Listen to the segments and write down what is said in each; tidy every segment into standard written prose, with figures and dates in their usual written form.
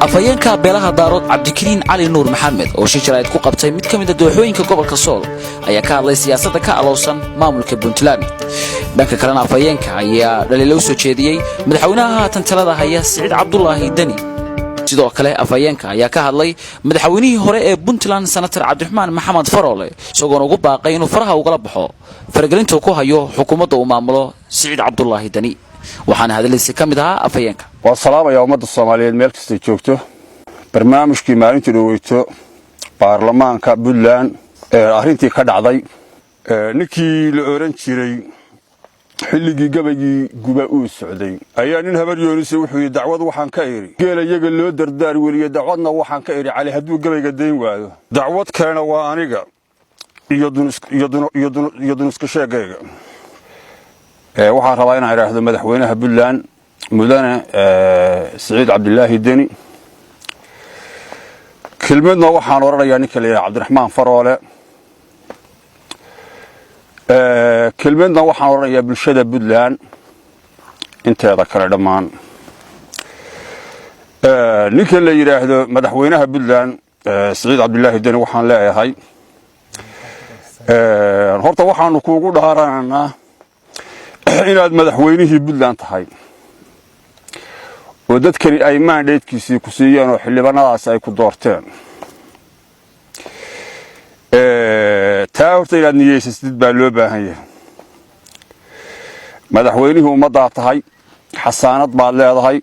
Afhayeenka beelaha Daarood, Cabdikariin Cali Nuur Maxamed, oo shir jaraa'id ku qabtay mid ka mid a dooxooyinka gobolka Sool, ayaa ka hadlay siyaasadda ka aloosan maamulka Puntland. Dhanka kalena, afhayeenka ayaa dhaliilo u soo jeediyey madaxweynaha haatan talada haya, Siciid Cabdulaahi Deni. Sidoo kale, afhayeenka ayaa ka hadlay madaxweynihii hore ee Puntland, Senator Cabdiraxmaan Maxamed Faroole, isagoona ugu baaqay inuu faraha ugala baxo faragelinta ku hayo xukuumadda uu maamulo Siciid Cabdulaahi Deni. Waxaana hadaladiisi ka mid ahaa afhayeenka: Waan salaamayaa ummadda Soomaaliyeed meel kastay joogto. Barnaamijkii maalintii dhoweyto baarlamaanka Puntland ee arrintii ka dhacday, ninkii la oran jiray xilligii gabaygii Guba uu socday ayaa nin Habar Yoonise wuxuu yidhi: "Dacwad waxaan ka idhi geela iyaga loo dardaar weliye, dacwadna waxaan ka idhi Cali hadduu gabayga dayn waayo, dacwad kalena waa aniga iyo duniska sheegayga." Waxaan rabaa inaan idhaahdo madaxweynaha Puntland, mudane Siciid Cabdilaahi Deni, kelmadna waxaan odhanayaa ninka la yidhaha Cabdiraxmaan Faroole, kelmadna waxaan odhanayaa bulshada Puntland inteeda kale dhammaan. Ninka la yidhaahdo madaxweynaha Puntland, Siciid Cabdilaahi Deni, waxaan leeyahay horta waxaanu kuugu dhaaranaynaa inaad madaxweynihii Puntland tahay oo dadkani ay mandate kiisii ku siiyeen oo xildhibaanadaasi ay ku doorteen. Taa horta inaad niyeysatid baa loo baahan yahay. Madaxweynihii ummaddaa tahay, xasaanad baad leedahay.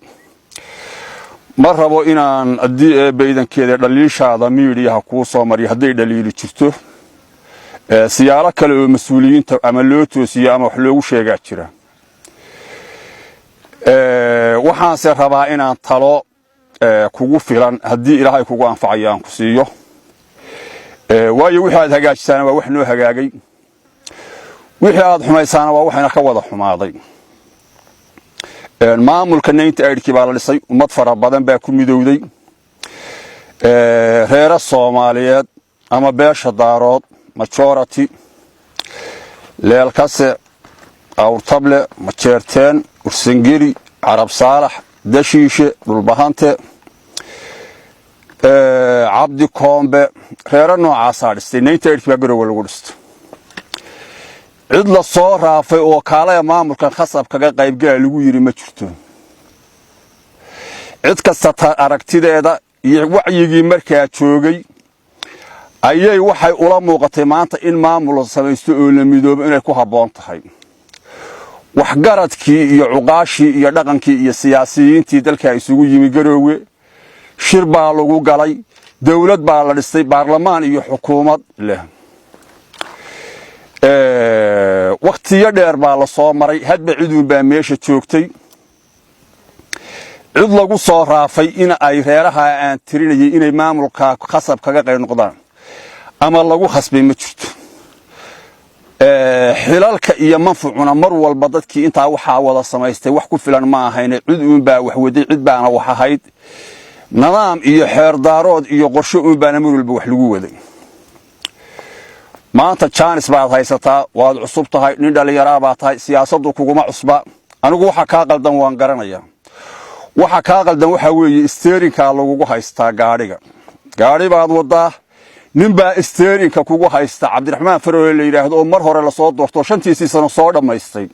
Ma rabo inaan haddii eebbaydankeeda dhaliishaada miidiyaha kuu soo mariyo. Hadday dhaliili jirto, siyaalo kale oo mas-uuliyiinta ama loo toosiyo ama wax loogu sheegaa jira. Waxaanse rabaa inaan talo kugu filan, haddii Ilaahay kugu anfacayo, aan ku siiyo. Waayo, wixii aad hagaajisaana waa wax noo hagaagay, wixii aad xumaysaana waa waxayna ka wada xumaaday. Maamulka 98-kii baa la dhisay, ummad fara badan baa ku midowday, reere Soomaaliyeed ama beesha Daarood majority, Leelkase, Awrtable, Majeerteen, Ursangeli, Carab Saalax, Dashiishe, Dhulbahante, Cabdi Koombe, reere noocaasaa dhistay. 98-kii baa Garowe lagu dhistay. Cid la soo raafay oo kaalaya maamulkan khasab kaga qaybgala lagu yidhi ma jirto. Cid kasta aragtideeda iyo wacyigii markaa joogay ayay waxay ula muuqatay maanta in maamul la samaysto oo la midoobo inay ku habboon tahay. Waxgaradkii iyo cuqaashii iyo dhaqankii iyo siyaasiyiintii dalka isugu yimi Garoowe, shir baa lagu galay, dawlad baa la dhistay, baarlamaan iyo xukuumad leh. Wakhtiyo dheer baa la soo maray, hadba ciduun baa meesha joogtay. Cid lagu soo raafay in ay reeraha aan tirinayay inay maamulka khasab kaga qayb noqdaan ama lagu khasbay ma jirto. Xilalka iyo manfucuna mar walba dadkii intaa waxaa wada samaystay wax ku filan ma ahayne, cid uunbaa wax waday, cid baana wax ahayd. Nidaam iyo xeerdaarood iyo qorshe uun baana mar walba wax lagu waday. Maanta jaanis baad haysataa, waad cusub tahay, nin dhallinyaraa baa tahay, siyaasaddu kuguma cusba. Anigu waxa kaa qaldan waan garanayaa. Waxa kaa qaldan waxaa weeye steering kaa lagugu haystaa gaadhiga. Gaadhi baad wadaa, ninbaa steering ka kugu haysta, Cabdiraxmaan Faroole la yidhaahdo, oo mar hore lasoo doorto, 5-tiisii sano soo dhammaystay.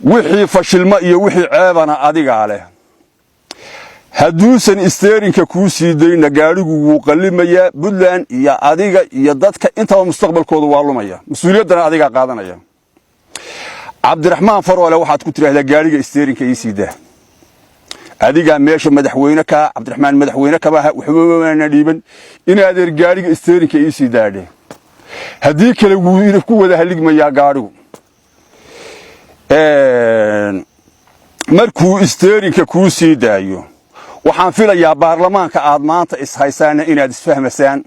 Wixii fashilmo iyo wixii ceebana adigaa leh. Hadduusan steering ka kuu sii dayna, gaadhigu wuu qallimayaa. Puntland iyo adiga iyo dadka intaba mustaqbalkooda waa lumaya, mas-uuliyaddana adigaa qaadanaya. Cabdiraxmaan Faroole waxaad ku tidhaahdaa: "Gaadhiga steering ka ii sii daa." Adigaa meesha madaxweyne kaa, Cabdiraxmaan madaxweyne kamaaha, waxba dhiiban. Inaadeer, gaadhiga steering ka ii sii daadhe. Haddii kale wuu ku wada haligmayaa gaadhigu. Markuu steering ka kuu sii daayo, waxaan filayaa baarlamaanka aad maanta ishaysaanna inaad isfahmasaan,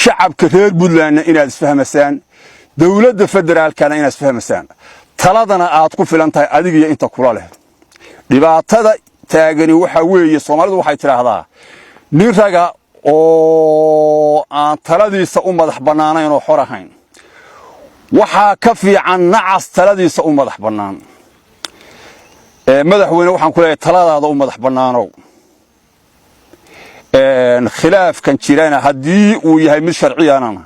shacabka reer Puntlandna inaad isfahmasaan, dowladda federaalkana inaad isfahmasaan, taladana aad ku filan tahay adigiyo inta kula leh. Dhibaatada taagani waxaa weeye, Soomaalidu waxay tidhaahdaa: nin raga oo aan taladiisa u madax bannaanayn oo xor ahayn waxaa ka fiican nacas taladiisa u madax bannaan. Madaxweyne, waxaan ku leeyahay taladaada u madax bannaanow. Khilaafkan jirana haddii uu yahay mid sharciyanana,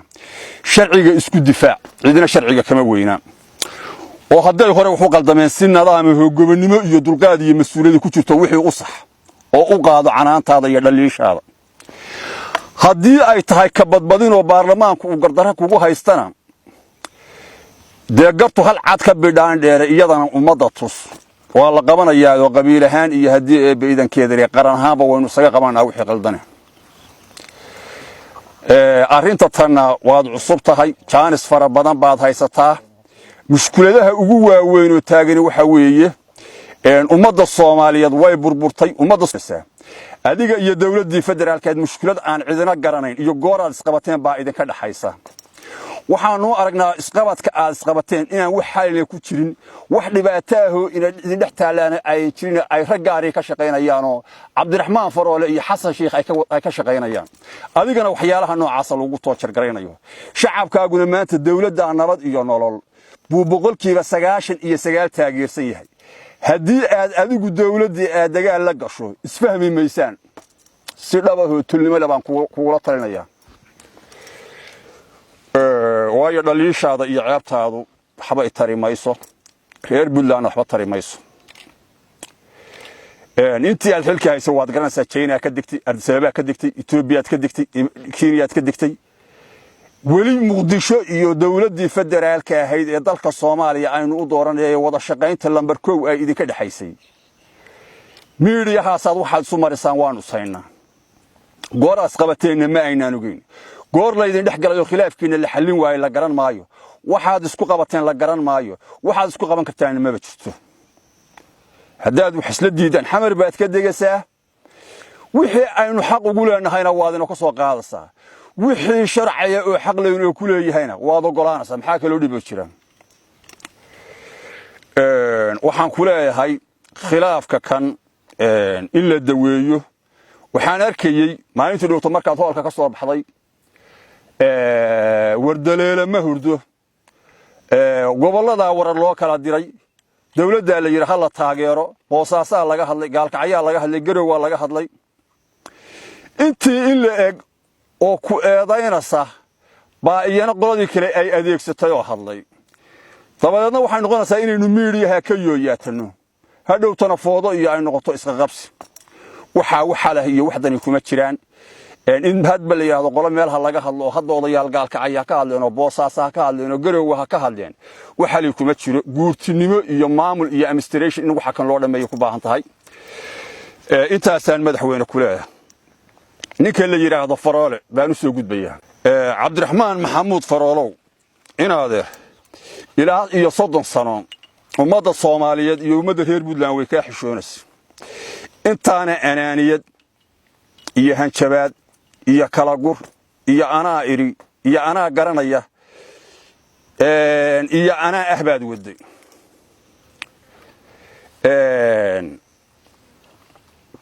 sharciga isku difaac. Cidina sharciga kama weynaa. Oo hadday hore waxu qaldameen, si nadaama, hoogobannimo iyo dulqaad iyo mas-uuliyada ku jirto wixii u sax oo u qaado canaantaada iyo dhaliishaada. Haddii ay tahay ka badbadin oo baarlamaanku uu gardarro kugu haystana, dee gartu hal cad ka bidhaan dheere, iyadana ummadda tus. Waa la qabanayaa oo qabiil ahaan iyo haddii eebbe idankeeda qaran ahaanba waynu isaga qabanaa wixii qaldane. Arrinta tanna waad cusub tahay, jaanis fara badan baad haysataa. Mushkuladaha ugu waaweyn oo taagani waxa weeye, ummadda Soomaaliyeed way burburtay. Ummadda adiga iyo dowladdii federaalkeed mushkulad aan cidina garanayn iyo gooraad isqabateen baa idinka dhaxaysa. Waxaanu aragnaa isqabadka aad isqabateen inaan wax xalina ku jirin, wax dhibaataahoo idin dhex taallaana ay jirin, ay rag gaarii ka shaqaynayaanoo Cabdiraxmaan Faroole iyo Xasan Sheikh ay ka shaqaynayaan, adigana waxyaalaha noocaasa lagu toojargaraynayo. Shacabkaaguna maanta dowladda Nabad iyo Nolol buu 99% taageersan yahay. Haddii aad adigu dowladdii aad dagaal la gasho, isfahmi maysaan. Si dhabahoo tulnimo le baan kugula talinayaa, waayo dhaliishaada iyo ceebtaadu waxba tari mayso, reer Puntland waxba tari mayso. Intii aad xilka haysa waad garanaysaa: China ka degtay, Addis Ababa ka degtay, Etoobiyaad ka degtay, Kenyaad ka degtay. Weli Muqdisho iyo dowladdii federaalka ahayd ee dalka Soomaaliya aynu u dooranay wada shaqaynta lambar 1 ay idinka dhexaysay, miidhiyahaasaad waxaad isu marisaan waanu ishaynaa. Gooraas qabateenna ma aynaan ogeyn. Goor laydin dhex galayo khilaafkiina la xallin waayo la garan maayo. Waxaad isku qabateen la garan maayo. Waxaad isku qaban kartaana maba jirto. Haddaad wax isla diidaan, Xamar baad ka degaysaa. Wixii aynu xaq ugu leenahayna waad ina ka soo qaadaysaa, wixii sharciya oo xaq laynoo ku leeyahayna waad ogolaanaysaa. Maxaa kaloo dhibo jira? Waxaan ku leeyahay khilaafka kan in la daweeyo. Waxaan arkayey maalintii dhowto markaad hoolka ka soo baxday, wardaleele ma hurdo. Gobolladaa warar loo kala diray, dowladdaa la yidhi ha la taageero. Boosaasaa laga hadlay, Gaalkacyaa laga hadlay, Garowaa laga hadlay. Intii in la eg oo ku eedaynaysa baa iyana qoladii kale ay adeegsatay oo hadlay. Dabadeedna waxay noqonaysaa inaynu miidiyaha ka yooyaatanno, hadhowtana foodo iyo ay noqoto isqaqabsi. Waxaa waxalah iyo waxdani kuma jiraan. In hadba la yidhahdo qolo meel ha laga hadlo, oo hadda odayaal Gaalkacaya ha ka hadleen, oo Boosaasa ha ka hadleen, oo Garowe ha ka hadleen, waxali kuma jiro. Guurtinimo iyo maamul iyo administration in waxa kan loo dhammeeyo ku baahan tahay. Intaasaan madaxweyne ku leeyahay. Ninka la yidhaahdo Faroole baan u soo gudbayaa. Cabdiraxmaan Maxamuud Faroolow, inaadeer, ilaa iyo 30 sano ummadda Soomaaliyeed iyo ummadda reer Puntland way kaa xishoonaysa. Intaana anaaniyad iyo hanjabaad iyo kalagur iyo anaa idhi iyo anaa garanaya iyo anaa ah baad waday.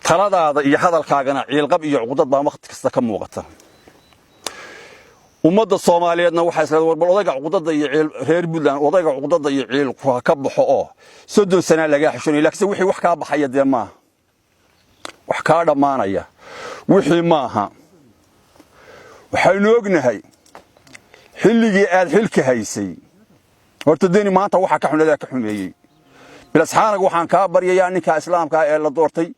Taladaada iyo hadalkaagana ciilqab iyo cuqdad baa wakhti kasta ka muuqata. Ummadda Soomaaliyeedna waxay isleedahay, war bal odayga cuqdada iyo ciil, reer Puntland odayga cuqdada iyo ciilku ha ka baxo, oo 30 sana lagaa xishoonay. Laakiinse wixii wax kaa baxaya dee maaha, wax kaa dhammaanaya wixii maaha. Waxaynu ognahay xilligii aad xilka haysay. Horta Deni maanta waxa ka xunadaa ka xumeeyey. Bilasxaanag waxaan kaa baryayaa, ninka islaamkaa ee la doortay,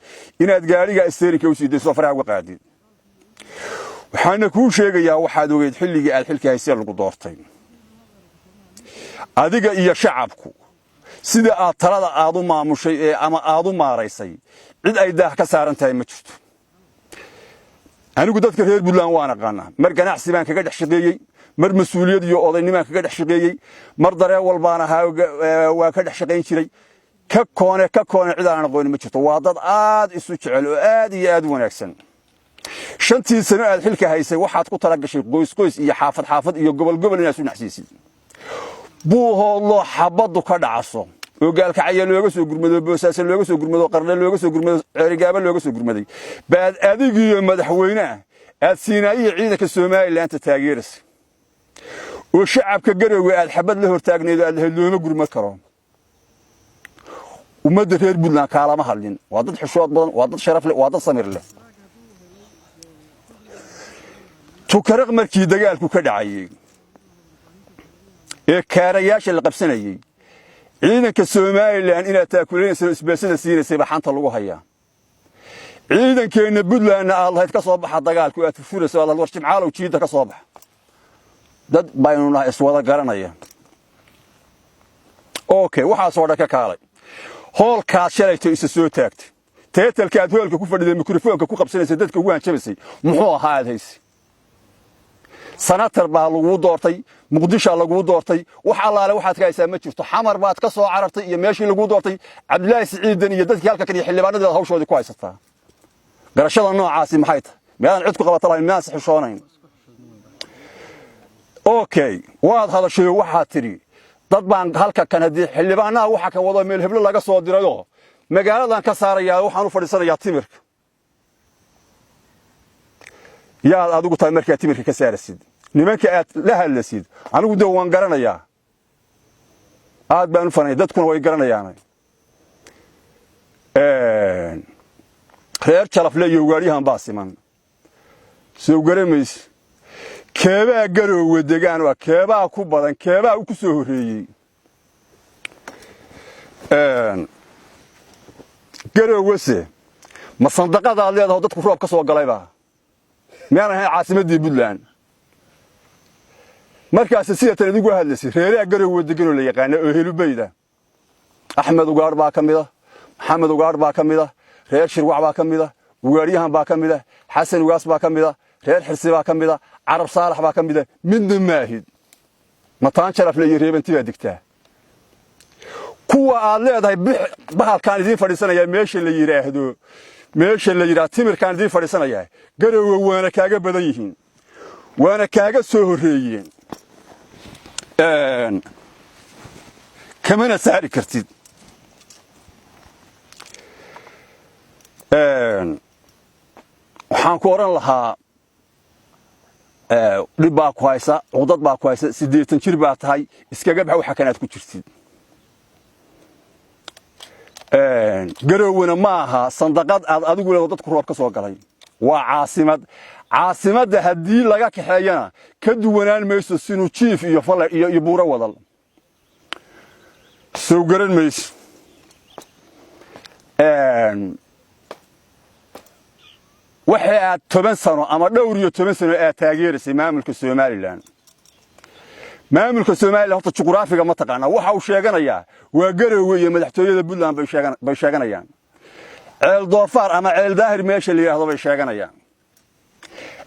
inaad gaadhiga steering-ka u sii dayso, faraha uga qaadid. Waxaana kuu sheegayaa, waxaad ogeyd xilligii aad xilka haysee lagu doortay, adiga iyo shacabku sida aad talada aad u maamushay ee ama aad u maaraysay, cid ay daah ka saaran tahay ma jirto. Anigu dadka reer Puntland waan aqaanaa. Mar ganacsi baan kaga dhex shaqeeyey, mar mas-uuliyad iyo odaynimaan kaga dhex shaqeeyey, mar dareewal baan ahaa, waa ka dhex shaqayn jiray. Ka koone ka koone cid aan aqooni ma jirto. Waa dad aad isu jecel oo aad iyo aad u wanaagsan. 5-tii sano aad xilka haysay waxaad ku tala gashay qoys qoys iyo xaafad xaafad iyo gobol gobol inaad isu nacsiisid. Buuhoodloo xabaddu ka dhacaso oo Gaalkacaya looga soo gurmado, Boosaaso looga soo gurmado, Qarne looga soo gurmado, Ceerigaaba looga soo gurmaday, baad adigiyo madaxweyneah aad siinaayihii ciidanka Somalilaanta taageeraysa, oo shacabka Garowga aad xabad la hortaagnayd oo aad lahayd looma gurmad karo. Ummadda reer Puntland kaalama hadlin. Waa dad xishood badan, waa dad sharaf leh, waa dad samir leh. Tukaraq markii dagaalku ka dhacayey ee kaarayaasha la qabsanayey, ciidanka Somaliland inaad taakulanaysa oo isbeesada siinaysay baa xanta lagu hayaa. Ciidankeenna Puntlandna aad lahayd ka soo baxa dagaalku, aad furfurayso, aad lahayd war Jimcaalow jiidda ka soo baxa. Dad baynu nahay iswada garanaya. Okay, waxaasoo dhan ka kaalay. Hoolkaad shalayto isa soo taagtay, teetalka aad hoolka ku fadhiday, mikrofoonka ku qabsanaysay, dadka ugu hanjabaysay, muxuu ahaa aad haysay? Senator baa laguu doortay, Muqdishaa laguu doortay. Wax allaale waxaad ka haysaa ma jirto. Xamar baad ka soo carartay iyo meeshii laguu doortay, Cabdilaahi Siciidan iyo dadkii halka kan iyo xildhibaanadii aad hawshoodii ku haysataa. Garashada noocaasi maxay tahay? Miyaadan cid ku qabata lahayn? Miyaan xishoonayn? Okay, waad hadashay. Waxaad tidhi dad baan halka kan haddii xildhibaanaha waxa kan wado meel heblo laga soo dirayoo magaaladan ka saarayaa, waxaan u fadhiisanayaa timirka. Yaad adigu tahay markaad timirka ka saarasid? Nimanka aad la hadlasid anigu de waan garanayaa, aad baan u fanaya, dadkuna way garanayaan. Reer Jalafle iyo ugaadhyahan baa siman, soo garamayse? Keebaa Garoowe degaan ah, keebaa ku badan, keebaa ku soo horreeyey Garoowese? Ma sandaqadaad leedaho dadku roob ka soo galayba? Miyaan ahayn caasimaddii Puntland? Markaase sidatan idigu hadlaysay, reeraha Garoowe deganoo la yaqaana oo Helubayda, Axmed Ugaadh baa ka mida, Maxamed Ugaadh baa ka mida, reer Shirwac baa ka mida, Ugaadhyahan baa ka mida, Xasan Ugaas baa ka mida, reer Xirsi baa ka mida, Carab Saalax baa ka mida. Midna maahid. Mataan Jarafle iyo Reebanti baa degtaa. Kuwa aad leedahay bahalkaan idiin fadhiisanayaa, meesha la yidhaahdo timirkaan idiin fadhiisanayaa, Garowe waana kaaga badan yihiin, waana kaaga soo horreeyeen, kamana saari kartid. Waxaan ku odhan lahaa dhib baa ku haysa, cuqdad baa ku haysa. 80 jir baa tahay, iskaga bax waxa kanaad ku jirtid. Garowana ma aha sandaqad aad adigu leedo dadku roob ka soo galay, waa caasimad. Caasimadda haddii laga kaxeeyana ka duwanaan mayso Sinujiif iyo fale iyo Buuro Wadal, soo garan mayso? Waxa aad 10 sano ama dhowr iyo toban sano aad taageeraysay maamulka Somaliland. Maamulka Somaliland horta juqraafiga ma taqaanaa? Waxa uu sheeganayaa waa Garoowe iyo madaxtooyada Puntland bay sheeganayaan. Ceel Doofaar ama Ceel Daahir meesha la yidhaahdo bay sheeganayaan.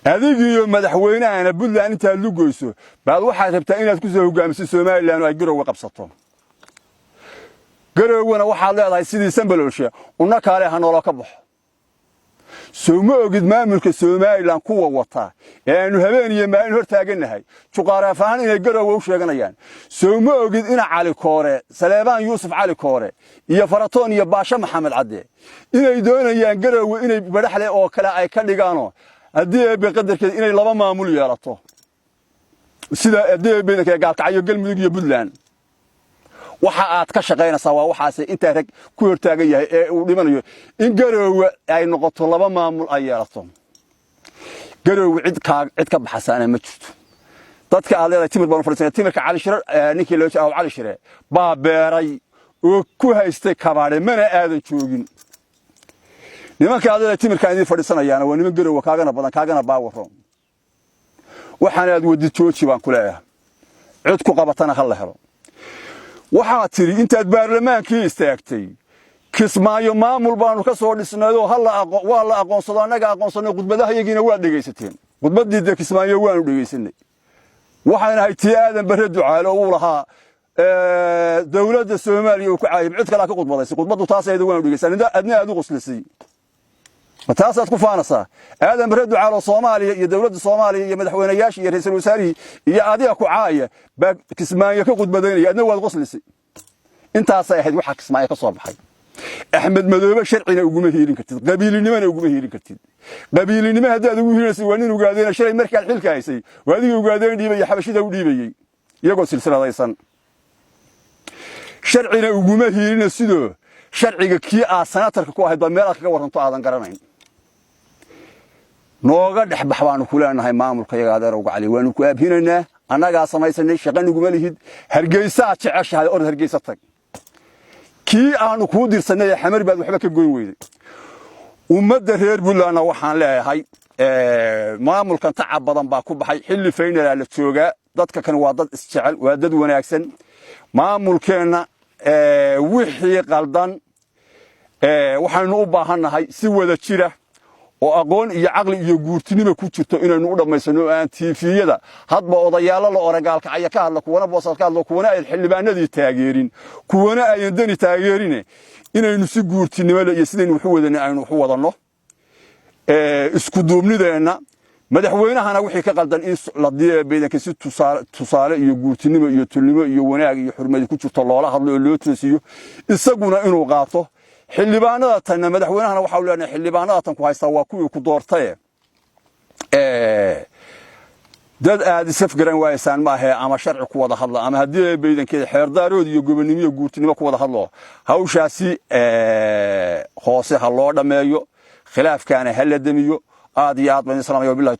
Adigiyo madaxweynahana Puntland intaad lugoyso baad waxaad rabtaa inaad ku soo hogaamiso Somaliland oo ay Garoowe qabsato. Garoowena waxaad leedahay sidii Sambaloolshe una kaale ha noolo ka baxo. Soo ma ogid maamulka Somaliland kuwa wata ee aanu habeen iyo maalin hor taagannahay juqaaraaf ahaan inay Garoowe u sheeganayaan? Soo ma ogid ina Cali Koore, Saleebaan Yuusuf Cali Koore iyo Faratoon iyo Baashe Maxamed Cadde inay doonayaan Garoowe inay Badhaxle oo kale ay ka dhigaanoo haddii Eebbe qadarkeed inay laba maamul yeelato, sida haddii Eebbe Gaalkacyo, Galmudug iyo Puntland? Waxa aad ka shaqaynaysaa waa waxaase intaa rag ku hortaagan yahay ee uu dhimanayo in Garoowe ay noqoto laba maamul ay yeelato. Garoowe cid ka baxasaana ma jirto. Dadka aad leedahay timir baan fadhiisanay, timirka Cali Shire, ninkii loo jeedo Cali Shire baa beeray oo ku haystay kabaadhe, mana aadan joogin. Nimanka aad leedahay timirkaan idiin fadhiisanayaana waa niman Garoowe kaagana badan, kaagana baawaro. Waxaan aad wadid jooji baan ku leeyahay, cid ku qabatana ha la helo. Waxaad tidhi intaad baarlamaankii istaagtay, Kismaayo maamul baanu ka soo dhisnayoo waa la aqoonsado, annaga aqoonsanay. Khudbadahayagiina waad dhegaysateen. Khudbaddii dee Kismaayo waanu dhegaysanay. Waxaan ahay tii Aadan Barre Ducaale oo uu lahaa dowladda Soomaaliya uu ku caayib, cid kalaa ka khudbadaysay. Khudbaddu taas ayada waanu dhegaysanay, adna aad u qoslisay. Ma taasaad ku faanaysaa? Aadan Barre Ducaale oo Soomaaliya iyo dowladda Soomaaliya iyo madaxweynayaashii iyo ra'iisul wasaarihii iyo adiga ku caaya baa Kismaayo ka khudbadaynaya, adna waad qoslisay. Intaasay ahayd waxaa Kismaayo ka soo baxay. Axmed Madoobe sharcina uguma hiilin kartid, qabiilinimona uguma hiilin kartid. Qabiilinimo haddaad ugu hiilinaysa, waa nin Ogaadeen. Shalay markaad xilka haysay waa adigii Ogaadeen dhiibaya, Xabashida u dhiibayey iyagoo silsiladaysan. Sharcina uguma hiilina, sidoo sharciga kii aad senator-ka ku ahayd baa meel aad kaga warranto aadan garanayn. Nooga dhex bax baanu ku leenahay maamulka yaga, adeer cali. Waanu ku aabhinaynaa, annagaa samaysanay, shaqa nuguma lihid. Hargeysaad jeceshahay, orod Hargeysa tag. Kii aanu kuu dirsanay ee Xamar baad waxba ka goyn weyday. Ummadda reer Puntlandna waxaan leeyahay, maamulkan tacab badan baa ku baxay, xilli faynalaa la joogaa. Dadka kan waa dad isjecel, waa dad wanaagsan. Maamulkeenna wixii qaldan waxaynu u baahannahay si wada jira oo aqoon iyo caqli iyo guurtinimo ku jirto inaynu u dhammaysano, aan TV-yada hadba odayaallo la oragaalkacaya ka hadla, kuwana Boosaad ka hadlo, kuwana ayan xildhibaanadii taageerin, kuwana ayan Deni taageerine, inaynu si guurtinimo le iyo sidaynu waxu wadanay aynu waxu wadanno, isku duubnideenna. Madaxweynahana wixii ka qaldan in la beedanka si tusaale iyo guurtinimo iyo tulnimo iyo wanaag iyo xurmadi ku jirto loola hadlo oo loo toosiyo, isaguna inuu qaato. Xildhibaanada tanna, madaxweynahana waxaa leenahay, xildhibaanada tan ku haystaa waa kuwii ku doortaye, dad aad isafgaran waaysaan maahe, ama sharci ku wada hadla, ama haddii baydankeeda xeerdaarood iyo gobonnimo iyo guurtinimo ku wada hadlo. Hawshaasi hoose ha loo dhammeeyo, khilaafkaana ha la demiyo. Aad iyo aad baan idin salaamaya, wabillahi.